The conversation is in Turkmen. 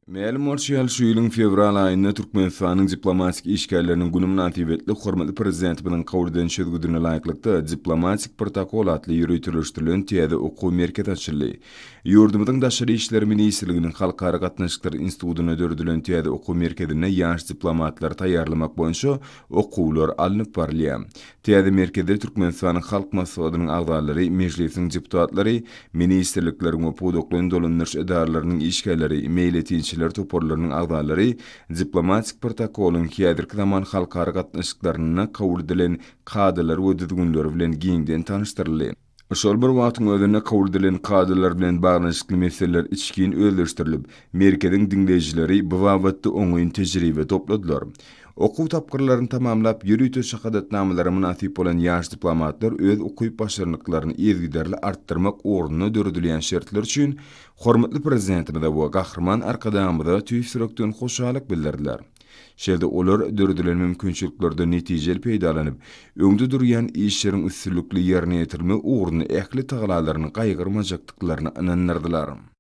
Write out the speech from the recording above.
Mälim bolşy ýaly, şu ýylyň fewral aýynda Türkmenistanyň diplomatik işgärleriniň güni mynasybetli hormatly Prezidentimiziň kabul eden çözgüdine laýyklykda Diplomatik protokol atly ýöriteleşdirilen täze okuw merkezi açyldy. Ýurdumyzyň Daşary işler ministrliginiň Halkara gatnaşyklary institutynda döredilen täze okuw merkezinde ýaş diplomatlary taýýarlamak boýunça okuwlar alnyp barylýar. Täze merkezde Türkmenistanyň Halk Maslahatynyň agzalary, Mejlisiň deputatlary, ministrlikleriň we pudaklaýyn dolandyryş edaralarynyň işgärleri, meýletinçiler toparlarynyň agzalary diplomatik protokolyň häzirki zaman halkara gatnaşyklarynda kabul edilen kadalary we düzgünleri bilen giňden tanyşdyryldy. Şol bir wagtyň özünde kabul edilen kadalar bilen baglanyşykly meseleler içgin özleşdirilip, merkeziň diňleýjileri bu babatda oňyn tejribe topladylar. Okuw tapgyrlaryny tamamlap, ýörite şahadatnamalara mynasyp bolan ýaş diplomatlar öz ukyp-başarnyklaryny yzygiderli artdyrmak ugrunda döredilýän şertler üçin hormatly Prezidentimize we Gahryman Arkadagymyza tüýs ýürekden hoşallyk bildirdiler. Şeýle-de olar döredilen mümkinçiliklerden netijeli peýdalanyp, öňde durýan işleriň üstünlikli ýerine ýetirilmegi ugrunda ähli tagalalaryny gaýgyrmajakdyklaryna ynandyrdylar.